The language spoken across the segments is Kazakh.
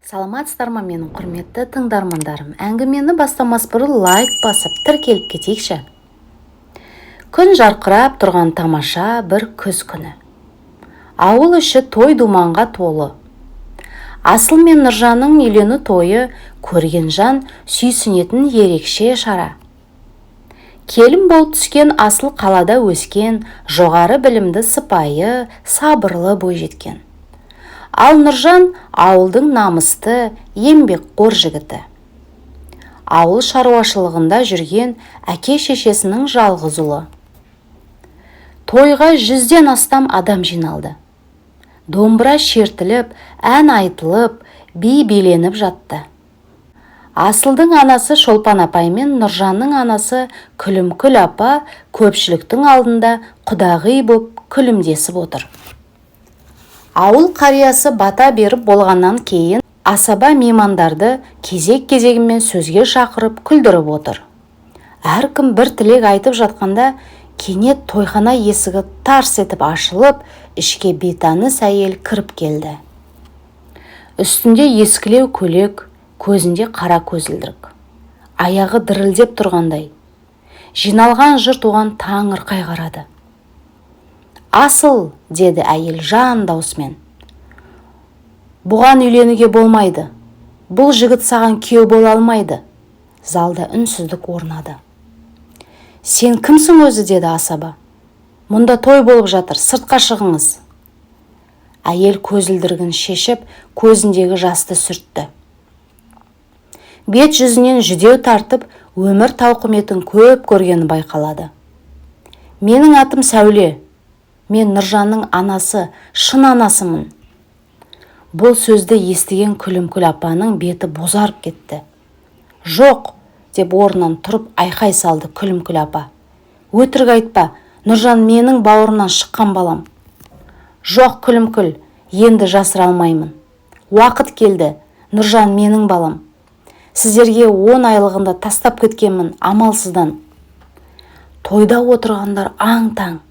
Саламатсыздар ма, менің құрметті тыңдармандарым! Әңгімені бастамас бұрын лайк басып, тіркеліп кетейікші. Күн жарқырап тұрған тамаша бір күз күні. Ауыл іші той думанға толы. Асыл мен Нұржанның үйлену тойы көрген жан сүйсінетін ерекше шара. Келін болып түскен Асыл қалада өскен, жоғары білімді, сыпайы, сабырлы бойжеткен. Ал Нұржан ауылдың намысты, еңбекқор жігіті. Ауыл шаруашылығында жүрген әке-шешесінің жалғыз ұлы. Тойға 100-ден астам адам жиналды. Домбыра шертіліп, ән айтылып, би биленіп жатты. Асылдың анасы Шолпан апай мен Нұржанның анасы Күлімкүл апа көпшіліктің алдында құдағи боп күлімдесіп отыр. Ауыл қариясы бата беріп болғаннан кейін асаба меймандарды кезек-кезегімен сөзге шақырып, күлдіріп отыр. Әркім бір тілек айтып жатқанда, кенет тойхана есігі тарс етіп ашылып, ішке бейтаныс әйел кіріп келді. Үстінде ескілеу көйлек, көзінде қара көзілдірік. Аяғы дірілдеп тұрғандай. Жиналған жұрт оған таңырқай қарады. «Асыл, – деді әйел жан даусымен. – Бұған үйленуге болмайды. Бұл жігіт саған күйеу бола алмайды». Залда үнсіздік орнады. «Сен кімсің өзі?» – деді асаба. «Мұнда той болып жатыр, сыртқа шығыңыз». Әйел көзілдірігін шешіп, көзіндегі жасты сүртті. Бет жүзінен жүдеу тартып, өмір тауқыметін көп көргені байқалады. «Менің атым Сәуле. Мен Нұржанның анасы, шын анасымын». Бұл сөзді естіген Күлімкүл апаның беті бозарып кетті. «Жоқ!» – деп орнынан тұрып айқай салды Күлімкүл апа. «Өтірік айтпа! Нұржан менің бауырымнан шыққан балам». «Жоқ, Күлімкүл, енді жасыра алмаймын. Уақыт келді. Нұржан менің балам. Сіздерге 10 айлығында тастап кеткенмін амалсыздан». Тойда отырғандар аң-таң.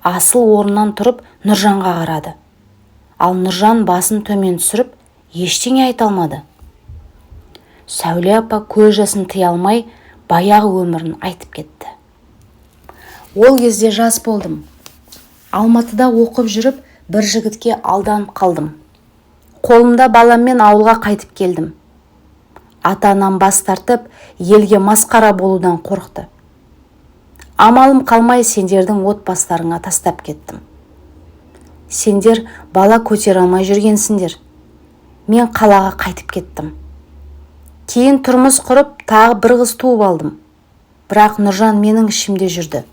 Асыл орнынан тұрып, Нұржанға қарады. Ал Нұржан басын төмен түсіріп, ештеңе айта алмады. Сәуле апа көз жасын тыя алмай, баяғы өмірін айтып кетті. «Ол кезде жас болдым. Алматыда оқып жүріп, бір жігітке алданып қалдым. Қолымда баламмен ауылға қайтып келдім. Ата-анам бас тартып, елге масқара болудан қорықты. Амалым қалмай, сендердің отбасыларыңа тастап кеттім. Сендер бала көтере алмай жүргенсіңдер. Мен қалаға қайтып кеттім. Кейін тұрмыс құрып, тағы бір қыз туып алдым. Бірақ Нұржан менің ішімде жүрді.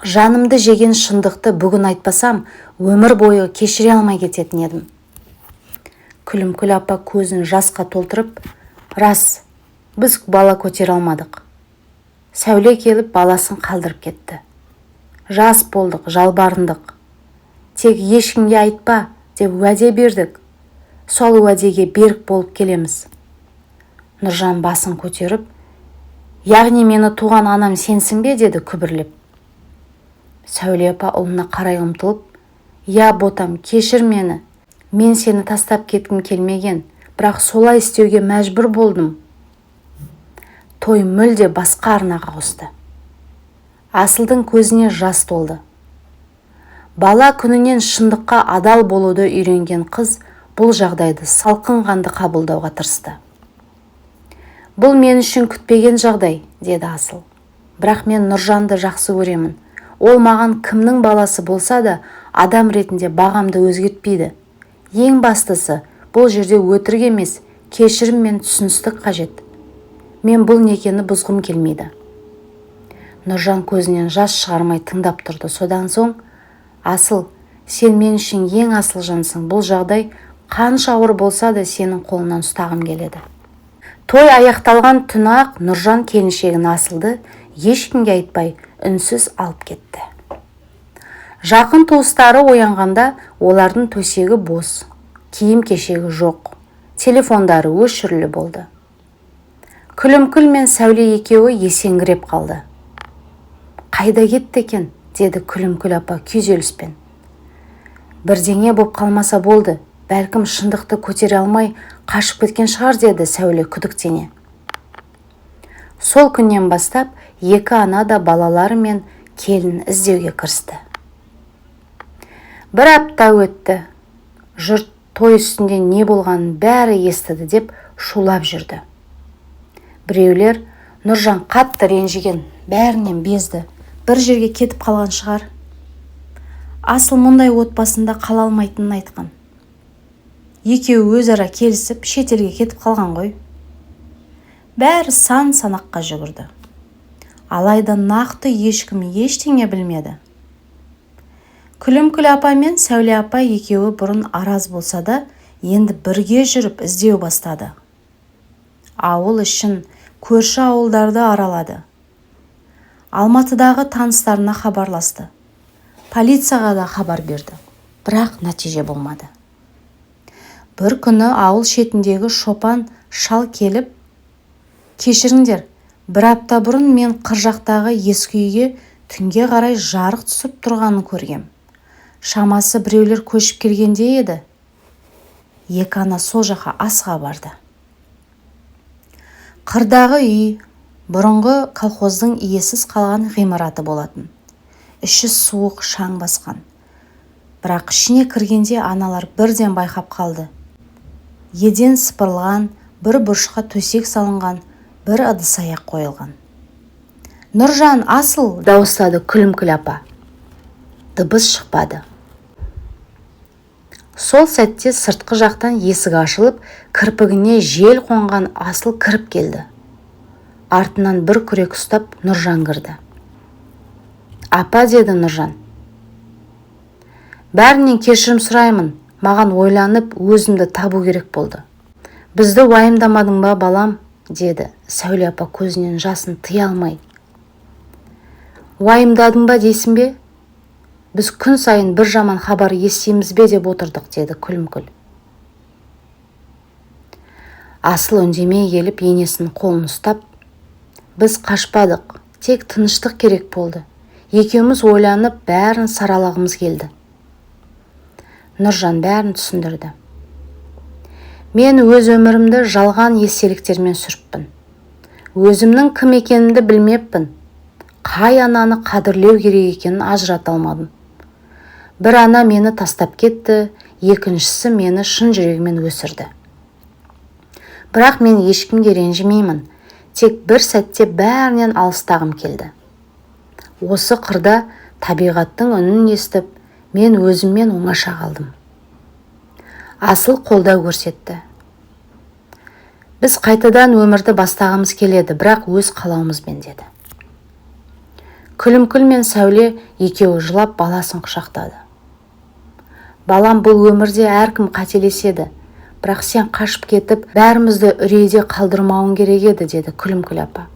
Жанымды жеген шындықты бүгін айтпасам, өмір бойы кешіре алмай кететін едім». Күлімкүл апа көзін жасқа толтырып: «Рас, біз бала көтере алмадық. Сәуле келіп, баласын қалдырып кетті. Жас болдық, жалбарындық. Тек ешкімге айтпа деп уәде бердік. Сол уәдеге берік болып келеміз». Нұржан басын көтеріп: «Яғни мені туған анам сенсің бе?» – деді күбірлеп. Сәуле апа ұлына қарай ұмтылып: «Иә, ботам, кешір мені. Мен сені тастап кеткім келмеген, бірақ солай істеуге мәжбүр болдым». Той мүлде басқа арнаға ауысты. Асылдың көзіне жас толды. Бала күнінен шындыққа адал болуды үйренген қыз бұл жағдайды салқын қанды қабылдауға тырысты. «Бұл мен үшін күтпеген жағдай, – деді Асыл. – Бірақ мен Нұржанды жақсы көремін. Ол маған кімнің баласы болса да, адам ретінде бағамды өзгертпейді. Ең бастысы, бұл жерде өтірік емес, кешірім мен түсіністік қажет. Мен бұл некені бұзғым келмейді». Нұржан көзінен жас шығармай тыңдап тұрды. Содан соң: «Асыл, сен мен үшін ең асыл жансың. Бұл жағдай қанша ауыр болса да, сенің қолыңнан ұстағым келеді». Той аяқталған түні-ақ Нұржан келіншегін, Асылды, ешкімге айтпай, үнсіз алып кетті. Жақын туыстары оянғанда, олардың төсегі бос, киім-кешегі жоқ, телефондары өшірулі болды. Күлімкүл мен Сәуле екеуі есеңгіреп қалды. «Қайда кетті екен?» – деді Күлімкүл апа күйзеліспен. «Бірдеңе боп қалмаса болды, Бәлкім, шындықты көтере алмай қашып кеткен шығар, деді Сәуле күдіктене. Сол күннен бастап екі ана да балалары мен келін іздеуге кірісті. Бір апта өтті. Жұрт той үстінде не болғанын бәрі естіді деп шулап жүрді. Біреулер: «Нұржан қатты ренжіген, бәрінен безді, бір жерге кетіп қалған шығар. Асыл мұндай отбасында қала алмайтынын айтқан. Екеуі өзара келісіп, шетелге кетіп қалған ғой». Бәрі сан санаққа жүгірді. Алайда нақты ешкім ештеңе білмеді. Күлімкүл апа мен Сәуле апа екеуі бұрын араз болса да, енді бірге жүріп іздеу бастады. Ауыл ішін, көрші ауылдарды аралады. Алматыдағы таныстарына хабарласты. Полицияға да хабар берді. Бірақ нәтиже болмады. Бір күні ауыл шетіндегі шопан шал келіп: «Кешіріңдер, бір апта бұрын мен қыр жақтағы ескі үйге түнге қарай жарық түсіп тұрғанын көргем. Шамасы, біреулер көшіп келгендей еді». Екі ана сол жаққа асыға барды. Қырдағы үй бұрынғы колхоздың иесіз қалған ғимараты болатын. Іші суық, шаң басқан. Бірақ ішіне кіргенде аналар бірден байқап қалды. Еден сыпырылған, бір бұрышқа төсек салынған, бір ыдыс-аяқ қойылған. «Нұржан, Асыл!» – дауыстады Күлімкүл апа. Дыбыс шықпады. Сол сәтте сыртқы жақтан есік ашылып, кірпігіне жел қонған Асыл кіріп келді. Артынан бір күрек ұстап Нұржан кірді. «Апа, – деді Нұржан. – Бәрінен кешірім сұраймын. Маған ойланып, өзімді табу керек болды». «Бізді уайымдамадың ба, балам?» – деді Сәуле апа көзінен жасын тыя алмай. «Уайымдадың ба дейсің бе? Біз күн сайын бір жаман хабар естиміз бе деп отырдық», – деді Күлімкүл. Асыл үндемей келіп, енесінің қолын ұстап: «Біз қашпадық, тек тыныштық керек болды. Екеуміз ойланып, бәрін саралағымыз келді». Нұржан бәрін түсіндірді. «Мен өз өмірімді жалған естеліктермен сүріппін. Өзімнің кім екенімді білмеппін. Қай ананы қадірлеу керек екенін ажырата алмадым. Бір ана мені тастап кетті, екіншісі мені шын жүрегімен өсірді. Бірақ мен ешкімге ренжімеймін, тек бір сәтте бәрінен алыстағым келді. Осы қырда табиғаттың үнін естіп, мен өзіммен оңаша қалдым». Асыл қолдау көрсетті. «Біз қайтадан өмірді бастағымыз келеді, бірақ өз қалауымызбен», – деді. Күлімкүл мен Сәуле екеуі жылап баласын құшақтады. «Балам, бұл өмірде әркім қателеседі, бірақ сен қашып кетіп, бәрімізді үрейде қалдырмауың керек еді», – деді Күлімкүл апа.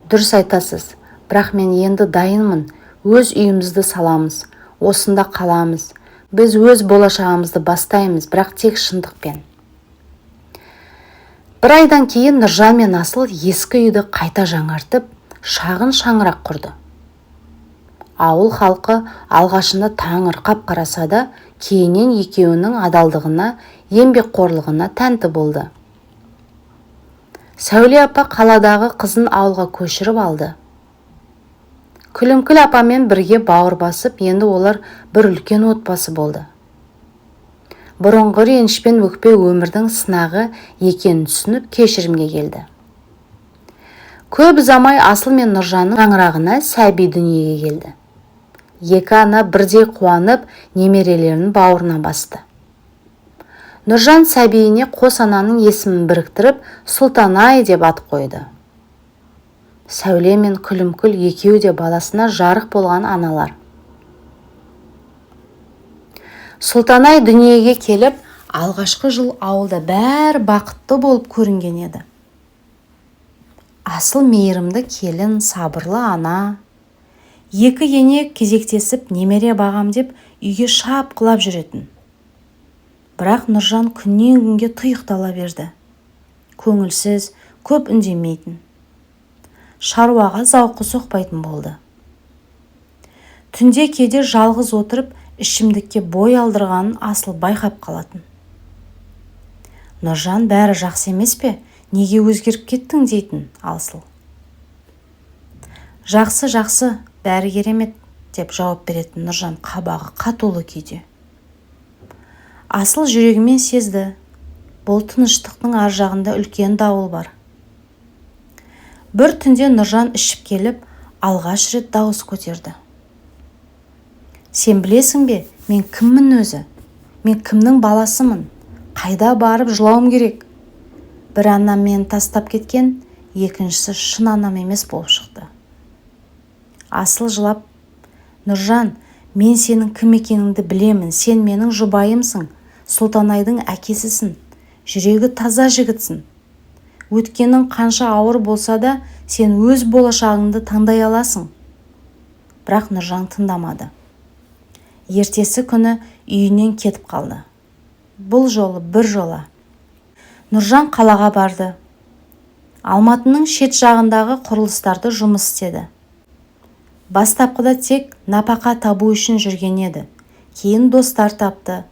«Дұрыс айтасыз, бірақ мен енді дайынмын. Өз үйімізді саламыз, осында қаламыз. Біз өз болашағымызды бастаймыз, бірақ тек шындықпен». Бір айдан кейін Нұржан мен Асыл ескі үйді қайта жаңартып, шағын шаңырақ құрды. Ауыл халқы алғашында таңырқап қараса да, кейіннен екеуінің адалдығына, еңбекқорлығына тәнті болды. Сәуле апа қаладағы қызын ауылға көшіріп алды. Күлімкүл апамен бірге бауыр басып, енді олар бір үлкен отбасы болды. Бұрынғы реніш пен өкпе өмірдің сынағы екенін түсініп, кешірімге келді. Көп ұзамай Асыл мен Нұржанның шаңырағына сәби дүниеге келді. Екі ана бірдей қуанып, немерелерін бауырына басты. Нұржан сәбиіне қос ананың есімін біріктіріп, Сұлтанай деп ат қойды. Сәуле мен Күлімкүл екеуі де баласына жарық болған аналар. Сұлтанай дүниеге келіп, алғашқы жыл ауылда бәрі бақытты болып көрінген еді. Асыл мейірімді келін, сабырлы ана. Екі ене кезектесіп немере бағам деп үйге шапқылап жүретін. Бірақ Нұржан күннен күнге тұйықтала берді. Көңілсіз, көп үндемейтін. Шаруаға зауқы соқпайтын болды. Түнде кейде жалғыз отырып, ішімдікке бой алдырғанын Асыл байқап қалатын. Нұржан, бәрі жақсы емес пе? Неге өзгеріп кеттің дейтін Асыл. Жақсы, жақсы, бәрі керемет, деп жауап беретін Нұржан қабағы қатулы күйде. Асыл жүрегімен сезді, бұл тыныштықтың ар жағында үлкен дауыл бар. Бір түнде Нұржан ішіп келіп, алғаш рет дауыс көтерді. Сен білесің бе, мен кіммін өзі? Мен кімнің баласымын? Қайда барып жылауым керек? Бір анам мені тастап кеткен, екіншісі шын анам емес болып шықты. Асыл жылап, Нұржан, мен сенің кім екеніңді білемін, сен менің жұбайымсың, Сұлтанайдың әкесісің, жүрегі таза жігітсің. Өткенің қанша ауыр болса да, сен өз болашағыңды таңдай аласың. Бірақ Нұржан тыңдамады. Ертесі күні үйінен кетіп қалды. Бұл жолы бір жола. Нұржан қалаға барды. Алматының шет жағындағы құрылыстарды жұмыс істеді. Бастапқыда тек напақа табу үшін жүрген еді. Кейін достар тапты.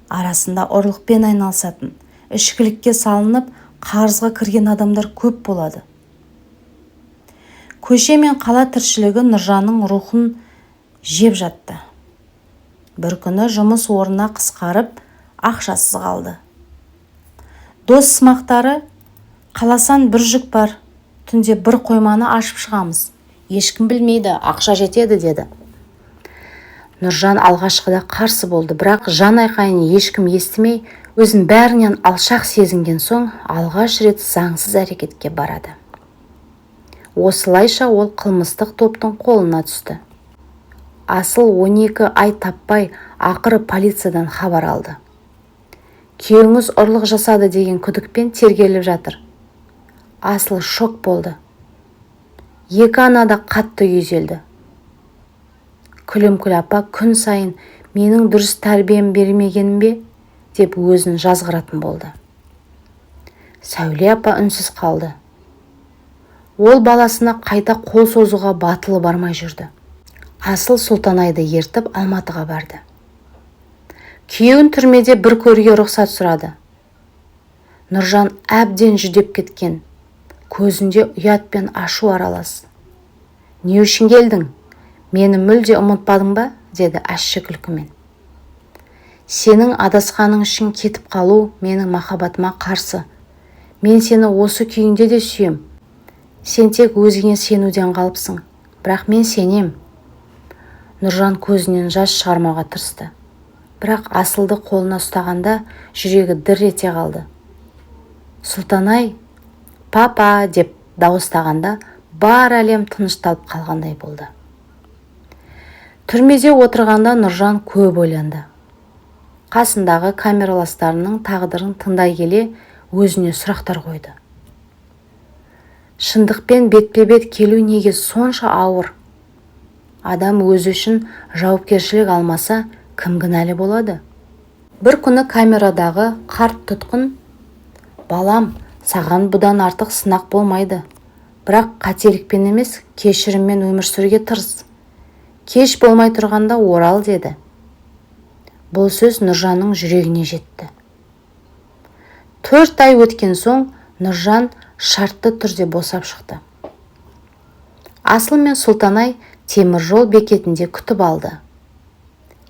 Арасында ұрлықпен айналысатын, ішкілікке салынып, қарызға кірген адамдар көп болады. Көше мен қала тіршілігі Нұржанның рухын жеп жатты. Бір күні жұмыс орнына қысқарып, ақшасыз қалды. Дос сымақтары, қаласан бір жүк бар, түнде бір қойманы ашып шығамыз. Ешкім білмейді, ақша жетеді деді. Нұржан алғашқыда қарсы болды, бірақ жан айқайын ешкім естімей, өзін бәрінен алшақ сезінген соң, алғаш рет заңсыз әрекетке барады. Осылайша ол қылмыстық топтың қолына түсті. Асыл 12 ай таппай, ақыры полициядан хабар алды. Күйеуіңіз ұрлық жасады деген күдікпен тергеліп жатыр. Асыл шок болды. Екі ана да қатты күйзелді. Күлімкүл апа күн сайын менің дұрыс тәрбием бермегенім бе деп өзін жазғыратын болды. Сәуле апа үнсіз қалды. Ол баласына қайта қол созуға батылы бармай жүрді. Асыл Сұлтанайды ертіп Алматыға барды. Күйеуін түрмеде бір көруге рұқсат сұрады. Нұржан әбден жүдеп кеткен. Көзінде ұят пен ашу аралас. Не үшін келдің? Мені мүлде ұмытпадың ба? Деді ащы күлкімен. Сенің адасқаның үшін кетіп қалу менің махаббатыма қарсы. Мен сені осы күйіңде де сүйем. Сен тек өзіңе сенуден қалыпсың. Бірақ мен сенем. Нұржан көзінен жас шығармауға тырысты. Бірақ Асылды қолына ұстағанда жүрегі дір ете қалды. Сұлтанай, папа деп дауыстағанда бар әлем тынышталып қалғандай болды. Түрмеде отырғанда Нұржан көп ойланды. Қасындағы камераластарының тағдырын тыңдай келе өзіне сұрақтар қойды. Шындықпен бетпе-бет келу неге сонша ауыр? Адам өзі үшін жауапкершілік алмаса, кім кінәлі болады? Бір күні камерадағы қарт тұтқын, балам, саған бұдан артық сынақ болмайды. Бірақ қателікпен емес, кешіріммен өмір сүруге тырыс. Кеш болмай тұрғанда орал деді. Бұл сөз Нұржанның жүрегіне жетті. 4 ай өткен соң Нұржан шартты түрде босап шықты. Асыл мен Сұлтанай темір жол бекетінде күтіп алды.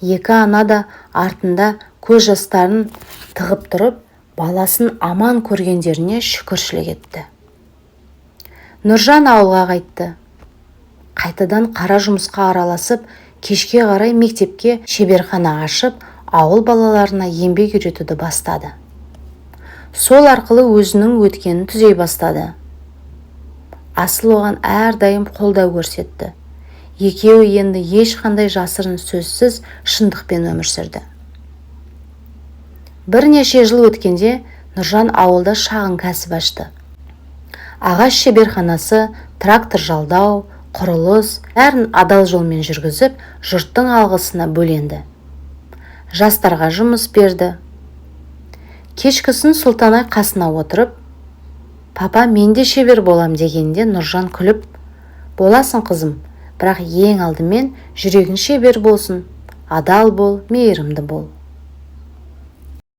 Екі ана да артында көз жастарын тығып тұрып, баласын аман көргендеріне шүкіршілік етті. Нұржан ауылға қайтты. Қайтадан қара жұмысқа араласып, кешке қарай мектепке шеберхана ашып, ауыл балаларына еңбек үйретуді бастады. Сол арқылы өзінің өткенін түзей бастады. Асыл оған әрдайым қолдау көрсетті. Екеуі енді ешқандай жасырын сөзсіз шындықпен өмір сүрді. Бірнеше жыл өткенде Нұржан ауылда шағын кәсіп ашты. Ағаш шеберханасы, трактор жалдау, құрылыс, бәрін адал жолмен жүргізіп, жұрттың алғысына бөленді. Жастарға жұмыс берді. Кешкісін Сұлтанай қасына отырып, «Папа, мен де шебер болам» дегенде Нұржан күліп, «Боласың, қызым, бірақ ең алдымен жүрегің шебер болсын, адал бол, мейірімді бол».